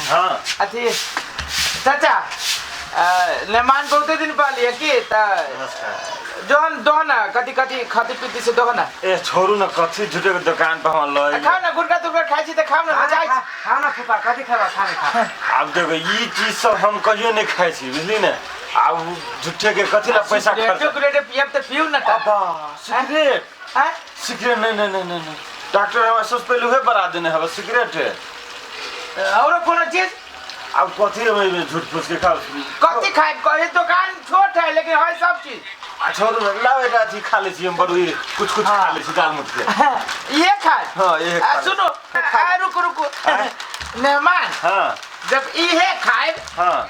हाँ अथी चाचा मेहमान बहुते दिन पर की त जोहन दोहना कथी कथी खाती पीती से दोहना। ए छोड़ू न, कथी झूठे के दुकान पर हम लय। खाओ ना, गुटखा तुटखा खाइ छी त खाओ ना, मजा खा खाओ ना फूफा, कथी खेबा? खा खा। आब देखो ई चीज सब हम कहियो नहीं खाइ छी, बुझली ने? आब झूठे के कथी ला पैसा खर्च। सिगरेट पियब त पियू ना त। अब्बा सिगरेट? हैं? सिगरेट नहीं नहीं नहीं नहीं, डॉक्टर हमरा सबसे पहले उहे बड़ा देने हवे सिगरेट है। और कोनो चीज? अब कथी में झूठ फूस के खाओ? कथी खाए? कहे दुकान छोट है लेकिन है सब चीज। आ छोड़ू ना, लाओ एकरा अथी खा ले छी हम, बड़ू कुछ कुछ खा ले छी दाल मुठ के। ये खाए? हाँ, ये खा ले। सुनो, रुको रुको मेहमान। हाँ। जब इहे खाए हाँ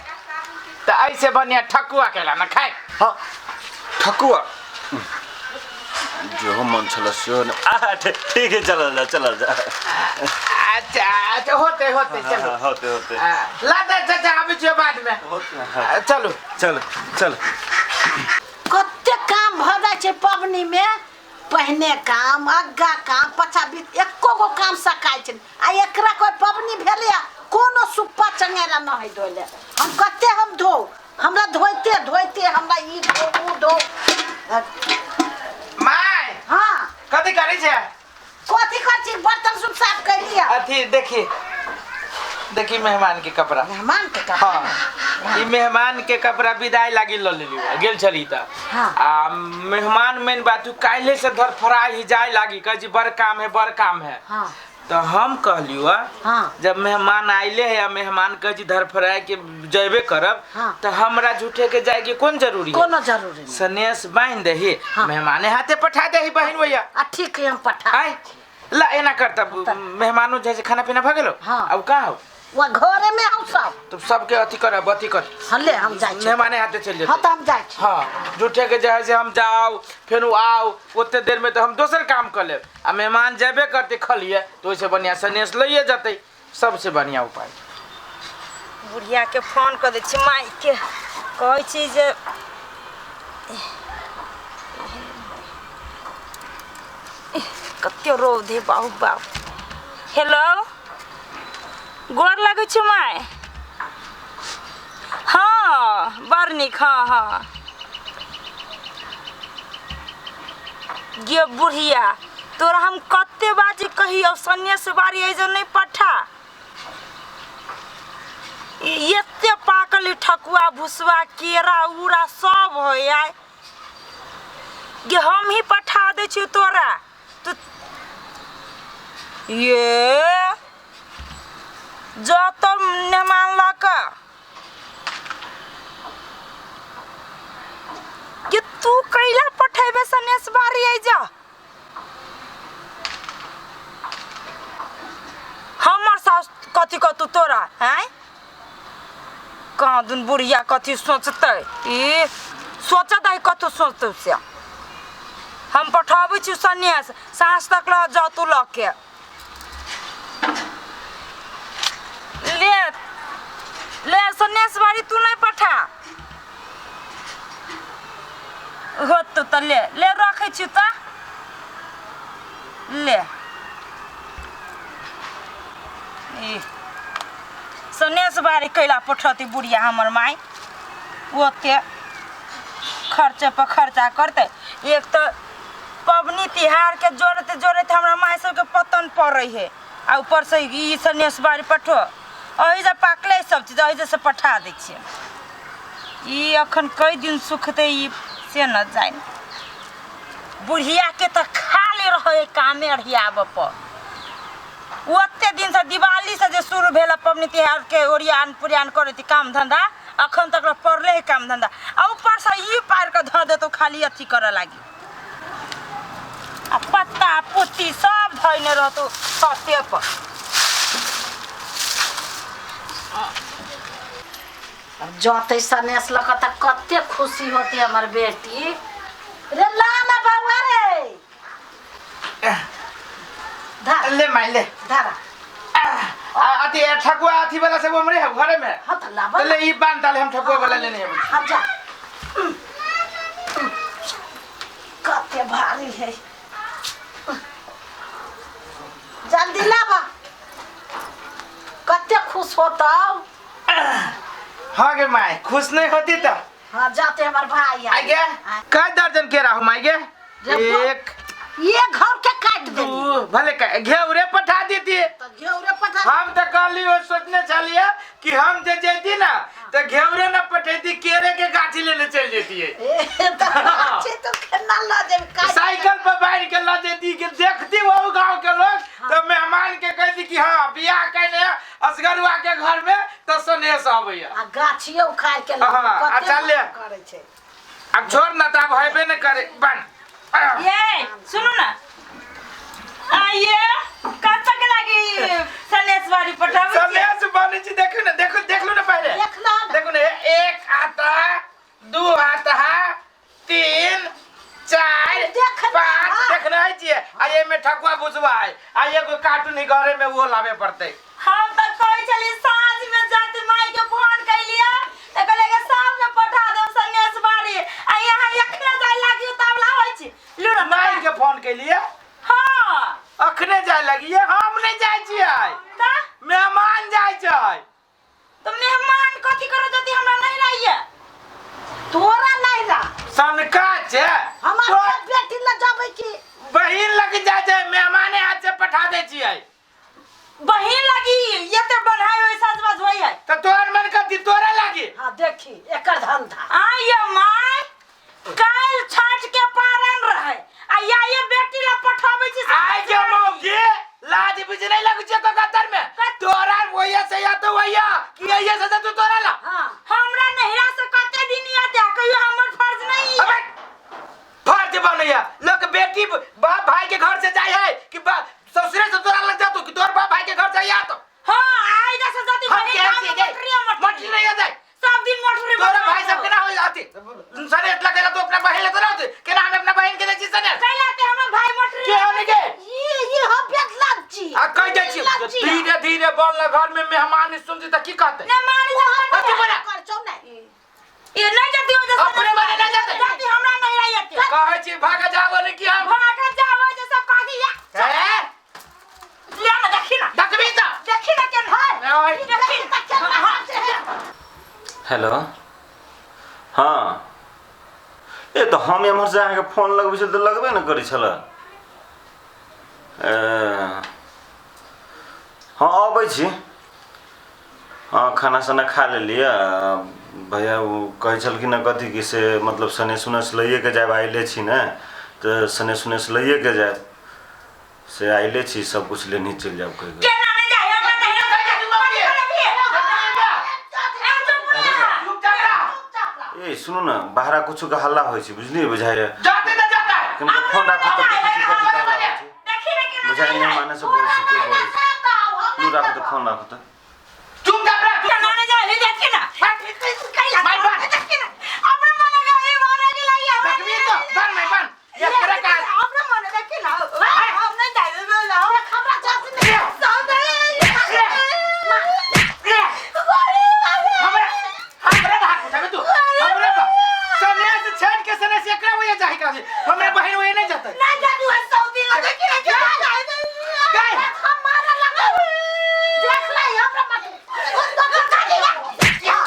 तो ऐसे बढ़िया ठकुआ केला ना खाए। हाँ ठकुआ जो मन छल सेहो न। आ ठीक है, चलल जा चलल जा। अच्छा अच्छा होते होते चलो। हाँ, होते होते। ला दे चाचा, आबै छियो बाद में। होते। चलो चल चल। कते काम भ जाइ छै पबनी में, पहिने काम अग्गा काम पछा बीत एको गो काम सकाइ छै। आ एकरा कोइ पबनी भेलै कोनो सुप्पा चंगेरा न है धोले। हम कते हम धो, हमरा धोइते धोइते हमरा ई धो ऊ धो। My हाँ कथी करै छै? कथी करै छी? बर्तन सब साफ कर लिया। अथी देखी देखी मेहमान के कपड़ा। मेहमान के कपड़ा? हाँ, ई मेहमान के कपड़ा विदाई लागी ल लेली गेल छली त। हाँ। आ मेहमान मेन बात काल्हे से धरफड़ाई ही जाय लागी, कहै छी बड़ काम है बड़ काम है। हाँ। तो हम कहलियो हाँ। जब मेहमान आइले है आ मेहमान कहै छी धरफड़ाई के जयबे करब। हाँ। तो हमरा झूठे के जाय के कोन जरूरी है? कोनो जरूरी नहीं। सनेस बांध दही। हाँ। मेहमाने हाथे पठा दही बहिन भैया। आ ठीक है हम पठा। आय ला एना करता मेहमानो जैसे खाना पीना भ गेलो। हाँ। अब कहाँ हो? वह घरे में हम सब। तो सबके अथी कर अथी कर। हाँ ले हम जाइ छी। मेहमाने हाथे चल जेतै। हाँ तो हम जाइ छी। हाँ झूठे के जे हम जाओ फेर आओ ओते देर में तो हम दोसर काम कर लेब आ मेहमान जेबे करते खलिए तो ओइसे बढ़िया सनेस लइए जतै, सबसे बढ़िया उपाय। बुढ़िया के फोन कर दै छी माई के, कहै छी जे कते रौद है बाबू बाप। हेलो गोर लगै छी माय? हाँ बड़ नीक। हाँ हाँ गे बुढ़िया तोरा हम कते बाजी कहियौ सन्यास बारी एहिजे नहि पठा। एते पाकल ठकुआ भुसवा केरा उरा सब होइ आइ गे, हम ही पठा दै छियौ तोरा। तू ये जतौ मेहमान लऽ कऽ कि तू कैला पठेबे सनेस बारी एहिजा? हमर सास कथी कहतौ तोरा? आँय कहाँ दुन बुढ़िया कथी सोचतै? ई सोचत है कथी सोचतौ से। हम पठाबै छी सन्यास साँझ तक लऽ जाउ तू लऽ के। ले ले सन्यास बारी तू नहीं पठा होतौ तऽ ले ले रखै छी तऽ ले। ई सन्यास बारी कैला पठौती बुढ़िया हमर माय? ओते खर्चे पर खर्चा करतै। एक तऽ पबनी तिहार के जोड़ते जोड़ते हमरा माय सबके पतन पड़ै है आ ऊपर से ई सन्यास बारी पठो। एहि जे पाकले सब चीज एहि जे से पठा दै छियै। ई अखन कई दिन सुखतै ई से न जानि। बुढ़िया के तऽ खाली रहै कामे अढ़ियाबऽ पर। ओते दिन से दिवाली से जे शुरू भेल पबनी तिहार के ओरियान पुरियान करैत काम धंधा अखन तक पड़ले है काम धंधा आ ऊपर से ई पार के धऽ देतौ खाली अथी करऽ लागी आ पत्ता पुत्ती सब धइने रहतौ छते पर। अब जतै सनेस लऽ कऽ तऽ कते खुशी होतै हमर बेटी। रे ला ना बौआ रे, धर ले माई ले धर। अथी ठकुआ अथी वाला सब हमरे है घरे में। हाँ तो लाबा तो ले ई बांध डाले, हम ठकुआ वाला लेने आबै। हाँ जा। कते भारी है, जल्दी लाबा। कते खुश होतौ। हाँ गे माय, खुश नहीं होती तो। हाँ जाते हमर भाई आ गया कै दर्जन केरा हो माय गे? एक ये घर के काट देली। दू भले घेउरे पठा देती। तो घेउरे पठा। हम तो कहली वो सोचने चलिए कि हम जे जैती ना तो घेउरे ना पठेती, केरे के गाछी लेने चल जेती है। ए तो गाछी तो केना ल जेबी? साइकिल पर बैठ के ल जेती कि देखती वो गांव के लोग। हाँ। तो मेहमान के कहती कि हाँ बियाह कहने असगरुआ के घर में तो सनेस आबैया। आ गाछियो उखाड़ के ल। हाँ, कते चल ले। करै छै। अब छोड़ ना तब हेबे न करे बन। ये सुनू ना, आइए कत के लागी सनेस वाली पठाबै छी? सनेस बनै छी, देखू ना, देखू, देख लू ना पहले। देख लो ना। देखू ना, एक आता, दू आता, तीन, चार, देख ना, पाँच। हाँ। देखना है छियै। आ ये में ठकुआ भुसवा है, आ एगो कार्टून ही घरे में वो लावे पड़तै। हम त कहै छली साँझ में जाते माई के फोन कैलियै त कहले कि साँझ में पठा देब सनेस बारी, आ यहाँ एखने जाय लागी उतावला होइ छी। लू ना। माई के फोन कैलियै? हाँ। अखने जाय लगियै? हम नहीं जाय छियै। त मेहमान जाय छै। त मेहमान कथी करत जति हमरा नहीं लाइए? तोरा नहीं रा। सनका छै। हमर बेटी ल जाबै की? बहिन लग जाय छै, मेहमाने हाथ से पठा दै छियै। बहिन लगी एते बढ़ाई होई सजबज होई है। त तोहर मन कथी तोरा लागी? हाँ देखी एकर धंधा। आइए माय, काल्हि छठ के पारण रहे आ या ये बेटी ला पठाबै छी। आइ के मौगी लाज बुझ नहीं लगै छै कतर में। तोरा वही से या तो वही कि ये से तू तोरा ला। हाँ। हमरा नहिरा से कते दिन या कहियो हमर फर्ज नहीं है। अबे फर्ज बनैया लोग बेटी बाप भाई के घर से जाय है कि ससुरे से तोरा लग जा तू कि तोर बाप भाई के घर से या तो। हाँ आई जा से जाती हम बहिन के गाँव छी में गे? मटरी मटरी नहीं जाए। सब दिन मटरी तोरा भाई सब केना हो जाती सने लगेला तो अपना बहिन ले तो ना होती केना हम अपना बहिन के दै छी सने? कैला ते हमर भाई मटरी के होने के? ये हम बेट लज्जी। आ कह दै छी लज्जी। धीरे धीरे बोल घर में मेहमान सुनती त की कहते? ना मान जा कथी बना? कर छौ नै। ये नहीं जाती हो जैसे अपने मने नहीं जाते। जाती हमरा नहीं आई जाती। कहै छी भाग जाबो ने कि हम भाग जाबो जैसे कह दिया। हैं? ले ना देखी ना। देखबी त। देखी ना केन है। नहीं। देखी ना केन है। हेलो। हाँ ए तो हम एम्हर से अहाँके फोन लगबै छल तऽ लगबे ने करै छल। हाँ अबै छी। हाँ खाना साना खा लेलियै। भैया ओ कहै छलखिन हँ कथी कि से मतलब सनेस उनेस लैएके जायब, आइले छी ने तऽ सनेस उनेस लैएके जायब, से आइले छी सब कुछ लेने चलि जायब कहि। केना नहीं जाय हमरा नहीं ए सुनू ना, बाहर कुछ के हल्ला होइ छै बुझलियै, बुझाइए जाते न जाता है। कनिका फोन राखू तऽ देखै छी कथी के हल्ला होइ छै। देखी ना केना बुझाइए मेहमाने से बोलै छै, के बोलै छै। लू राखू तऽ फोन राखू तऽ। चुपचाप रह। केना नहीं जाय देखी ना। कैला माय बन। देखी ना अपने मन के ई मारे के लागी हमरा। देखबी तो बन माय बन। ये करे का अपने मन देखी ना हम नहीं जाय देबे। हमरा जाति नहीं। सब हमरा हमरा हाथ उठाबे तू हमरा पर सनेस छेड़ के सनेस एकरा वही जाहि का हमरा बहिन वही नहीं जाते। ना जादू है सऊदी में देखी ना केना जाय। गए हमारा लगा देख ले हमरा मत।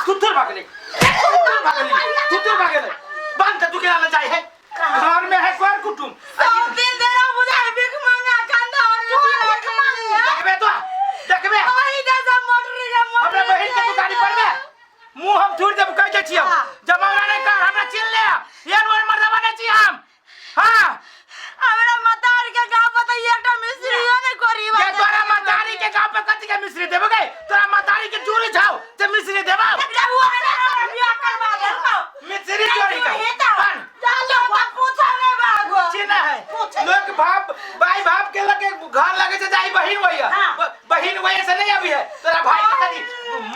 थुथुर भागले, थुथुर भागले, थुथुर भागले। बंद तू केना जाय है? घर में है कोर कुटुम। सब दिन देरा बुझाय भीख मांगा कांदा और भीख मांगा। देखबे तो देखबे ओही जैसा मोटरी के मोटरी। हमरा बहिन के तू गाड़ी पर में मुंह हम थूर देब कह दै छियौ। जमावड़ा नहीं कर, हमरा चिन्ह ले। एहन ओहन मर्दबा नहीं छी हम। हाँ हमरा मतार के गाँव पर त एकटा मिश्रियो नहीं करी। के तोरा मतारी के गाँव पे कथी के मिश्री देबो गे? तोरा मतारी के चूरी छौ ते मिश्री देबो? बियाह करवा देबो। मिश्री चोरी के बन चलो त पूछो रे बागो। चिन्ह है लोग बाप भाई बाप के लगे घर लगे से जाई बहिन वही बहिन वही से नहीं अभी है। तोरा भाई के कथी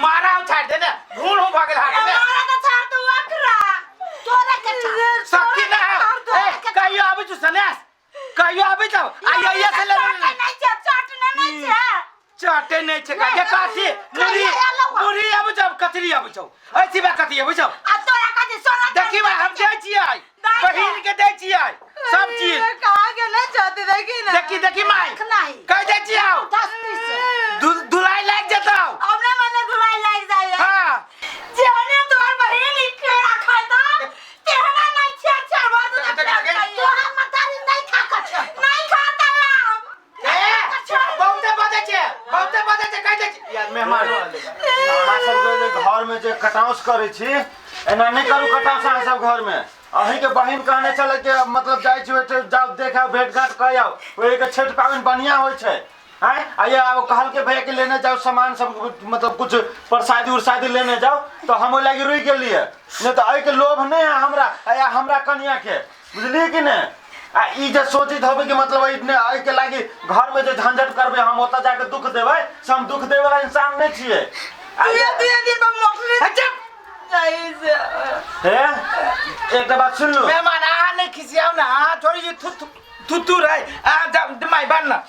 मारा उछाड़ दे ना घून हो भागल हाथ में। मारा त छाड़ तू अखरा तोरा के छाड़। शक्ति ना है। ए कहियो आबै छु सनेस, कहियो आबै छौ आ ये से ले नहीं छै, चटने नहीं छै। चटे नहीं छै का के काथी मुरी मुरी आबै छौ कतरी आबै छौ ऐसी बा कथी आबै छौ। आ तोरा कथी सोना देखी बा हम दै छियै बहिन के दै छियै सब चीज। कहा के नहीं चाहती देखी ना। देखी देखी माई नहीं। कह दै छियौ दस्ती से दुलाई लाग जेतौ। मेहमान अहाँ सबके जे घर में जे कटाउस करै छी, एना नहि करू कटाउस अहाँ सब घर में। अहीं के बहिन कहने छलै कि मतलब जाइ छी ओहिठाम, जाउ देख आउ, भेंट घाट कऽ आउ, ओहि के छठि पाबनि बढ़िआँ होइ छै। आँय, आ ये आब कहलकै भैया कि लेने जाउ सामान सब, मतलब कुछ प्रसादी उरसादी लेने जाउ, तऽ हम ओहि लागि रुकि गेलियै, नहि तऽ एहिके लोभ नहि है हमरा आ हमरा कनिया के, बुझलियै कि नहि? आ ई जे सोचैत होबै कि मतलब एहिके लागि घरमे जे झंझट करबै, हम ओतऽ जाके दुख देबै, से हम दुख देबै वाला इंसान नहि छियै। आ दुए दुए दिन पर मोटरी चुप नहीं से। हे, एकटा बात सुन लू। मेहमान, अहाँ नहि खिसियाउ ने, अहाँ थोड़ी जे थू थू थू रहै, अहाँ जाउ माय बान ना।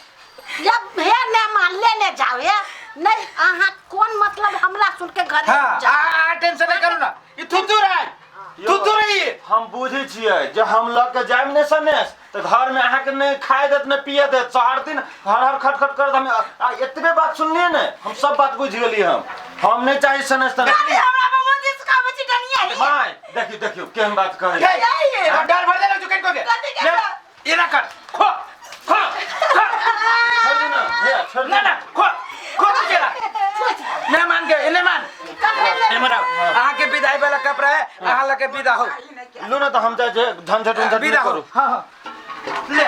जब हे मेहमान लेने जाओ, हे नहीं अहाँ कोन मतलब हमरा सुन के घर हाँ, जाओ। अहाँ टेंशन नहि करू ना, ई थू थू रहै, थू थू रही। हम बुझै छियै जे हम लऽ के जायब ने सनेस तऽ घर में अहाँके नहि खाय देत नहि पिए देत, हर दिन हर हर खटखट करत। हम आ एतबे बात सुनलियै ने, हम सब बात बुझि गेलियै। हम नहि चाही सनेस तनेस। अरे हमरा बाबूजी से कहबै छी डनिया ही। माय, देखियौ देखियौ केहन बात कहै। डर भर देलक चुकन को के। कथी के? ले, एना कर, खो खो खो। छोड़ दे ना भैया, छोड़ दे। ना ना, खो खो तू केला मेहमान के एने मान एमरा अहाँ के विदाई वाला कपड़ा है, अहाँ लके विदा हो। लू ना, तऽ हम जाइ छियै, झंझट उंझट नहि विदा हो। करू। हाँ हाँ, ले।